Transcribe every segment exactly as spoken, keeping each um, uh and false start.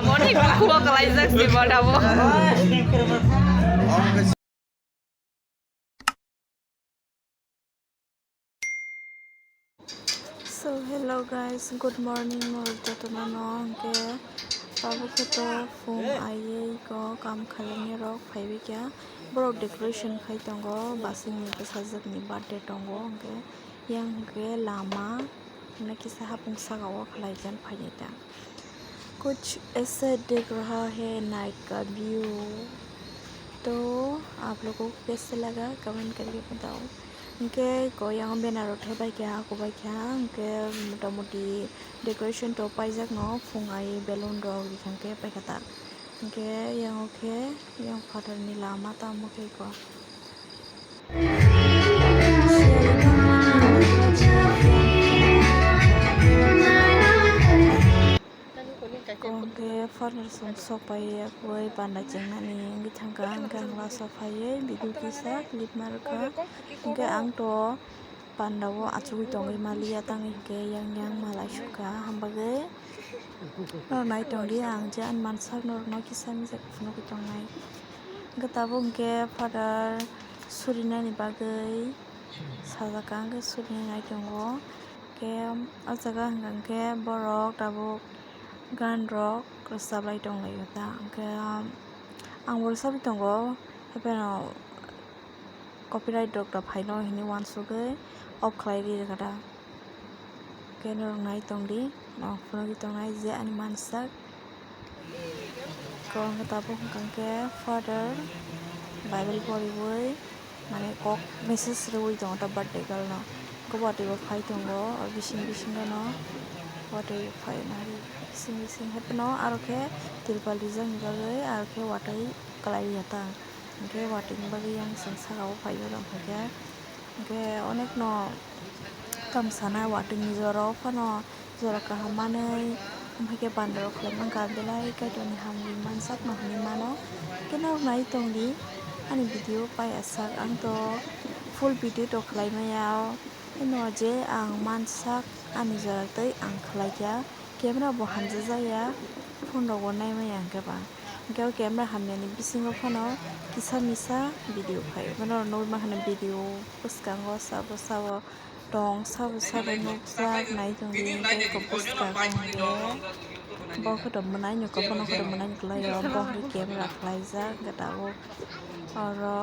Moni kukuo kalaijak si bodabo. So hello guys, good morning norok jotono no. Hwnkhe tabuk khe to phung aiwi ko kam khainai rok phaiwi kha, borok decoration khai tongo, basing ni bwsajwk ni birthday tongo, hwnkhe yang hwnkhe lama hwnwi kisa hapung saka o khlai jan phainai ta. कुछ ऐसा दिख रहा है नाइट का व्यू, तो आप लोगों को कैसे लगा कमेंट करके बताओ। Hwnkhe ko yang banner rok thai bai kha, ako bai kha, hwnkhe motamoti decoration to paijak no, phung ai balloon rok rikha hwnkhe paikha ta. Hwnkhe yang o khe yang phatar ni lama tamo khe ko. Hwnkhe father song sok pai ya koi panda chengnani wngwi thangkha, hwnkhe ang last o phaiwi video kisa clip ma rwkha, hwnkhe ang to panda o achugwi tongwi maliya, tangwi hwnkhe yang yang malai sukha, hambagwi norok nai tongdi, ang je ani mansak norokno kisa misa phunugwi tongnai. Hwnkhe tabuk hwnkhe father surinani bagwi sajak kha, hwnkhe surinai tongo. Hwnkhe o jaga hwnka hwnkhe borok tabuk gan rok rwchap lai tong laio ta, hwnkhe ang bo rwchapwi tongo, haiphano copyright rok da phaino hinwi uansugwi off khlai ri rwkha da. Hwnkhe norok nai tongdi, norok phunugwi tongnai je ani mansak. Ko hwnkhe tabuk hwnkha hwnkhe father Bible poriwi mane kok message rwui tongo ta birthday girl no. Hwnkhe watwi bo phai tongo o bising bisingo no watwi phai nari bising bising haiphano aro khe tirpal rijak ni bagwi aro khe watwi kwlai ya ta. Hwnkhe watwi ni bagwi yang chwng saka o phaiwi rw phaikha. Hwnkhe onek no tamo sana watwi ni jora o phano jora kaham manwi, wngkha khe panda rok khlai mankha belai Kaitorni hamri mansak no hinwi mano. Hwnkhe norok nai tongdi ani video pai asak, ang to full video to khlai maya o, hino je ang mansak ani jora tei ang khlai kha. Camera bo hamjak ya, phone rok bo nai maya hwnkhe ba. Hwnkhe o camera hamya ni bisingo phano kisa misa video phai. Bono nugwi mankha na video bwskango sabo sabo tong, sabo sabo nukjak nai tongdi. Hwnkhe eko bwskango hwnkhe bo khe to mwnai nukha, bono khe to mwnai nuklaio, bo hwnkhe camera khlaijak hwnkhe tabuk oro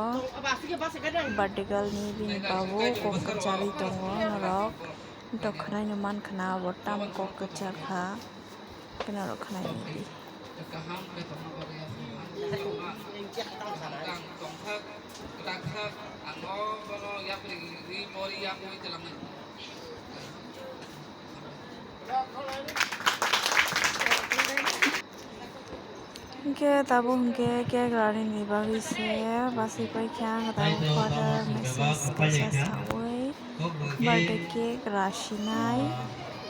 birthday girl ni bini babu kok kwcharwi tongo norok. Dokhwnaino mankha na abo tamo kok kwchar kha, kheno rw khwnai nidi. Hwnkhe tabuk hwnkhe cake rani ni bagwi se bachai paikha, ang tabuk father message kaisa saui birthday cake rasinai,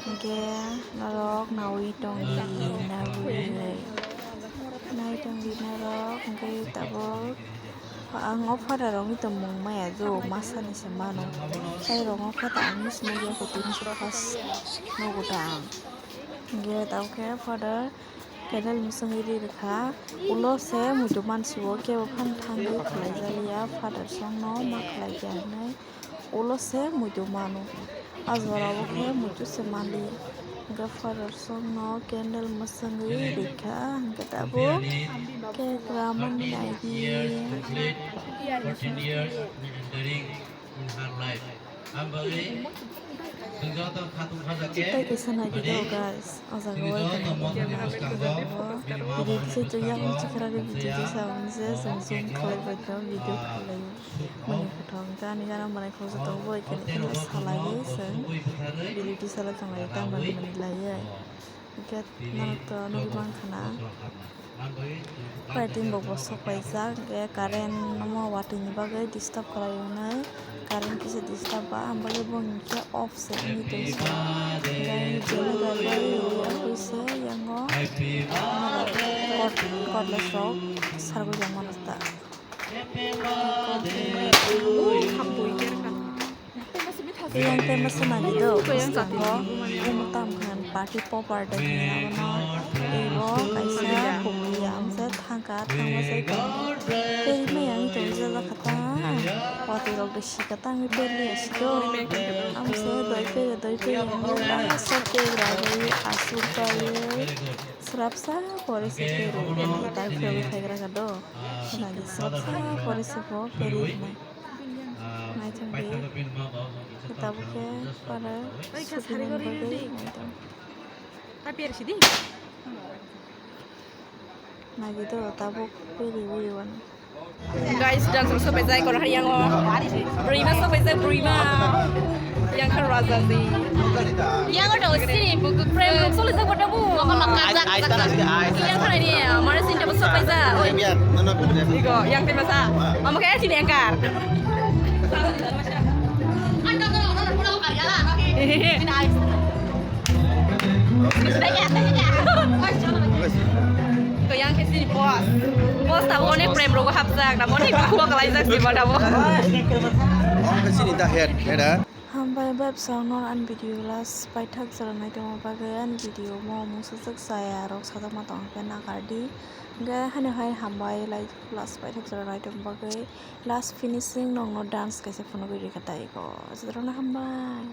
hwnkhe norok naui tongdi, naui nai tongdi norok, hwnkhe tabuk. Ang o father rokni tongmung maya jo masa ni se mano. Tei rok o khe ta ang ni se nugya kho tini se first nugo ta ang. Hwnkhe tamo khe father candle mwswngwi ri rwkha. Ulo se muitu mansi o kebo phano thangwi khwlai jaliya father song no ma khwlai kha hinwi. Ulo se muitu mano. A jora o khe muitu se mali. Hwnkhe father song no candle mwswngwi rikha hwnkhe tabuk cake ramani naidi. Tei kaisa naidi do guys, o jaga o video se to yang chikra ke video se sa unse song song khlai bai video khlai. Mani photo hwnkhe ani gana manai khoroksa tongo, bo khe salaiwi chwng video salai tonglai tamo manwi laiwi. Hwnkhe norok to nugwi mankha na. Lighting bo bo sok paijak, hwnkhe current omo watwi ni bagwi disturb khlai hwnwi, current kisa disturb ba, ang bagwi bo hinkhe off se wngwi tongsa. Hwnkhe generator bai rwui se yango cordless rok sargwi tongmano ta. Yang tei masa nani do bwskango omo tam khan party popper de hino abono Ego kaisa pokri ya, amsa thangka, thangma sai tongo. Tei maya wng tong jajak kha ta, watwi rok bai sika ta, wngwi peli ya siko. Amsa doi peli, doi peli, wngwi maya sot peli ragwi aswk baiwi. Srapsa pore se peli, ta khwlaiwi phaigra kha do. Khwnadi srapsa pore se bo peli rwnai. Naithok di. Tabuk khe pare suti bagwi naithok. Nagi do tabuk peri ui wan. Guys, dance rok sopai jai kor hari yango. Brima sopai jai brima. Yang kha raja di. Yang ada sini buku frame rok soli jai kor dabu. Yang kha ni amar sini dabu sopai jai. Oi. Igo yang terima sa. Amo kaya sini angkar. Ko yang ke sini boss. Boss tabo onek frame rogo hapjak, tabo onek dukuo kalaijak si ba tabo. Oke sini ta head, head ah. Hambai bebsa no an video last paithak jora naitongma bagwi an video mo mungsajak chaya rok sajakma tong khe nakardi. Hingke haino hai hambai lai last paithak jora naitong bagwi last finishing nokno dance kaisa phunugwi rikha tai ko. Jotono hambai.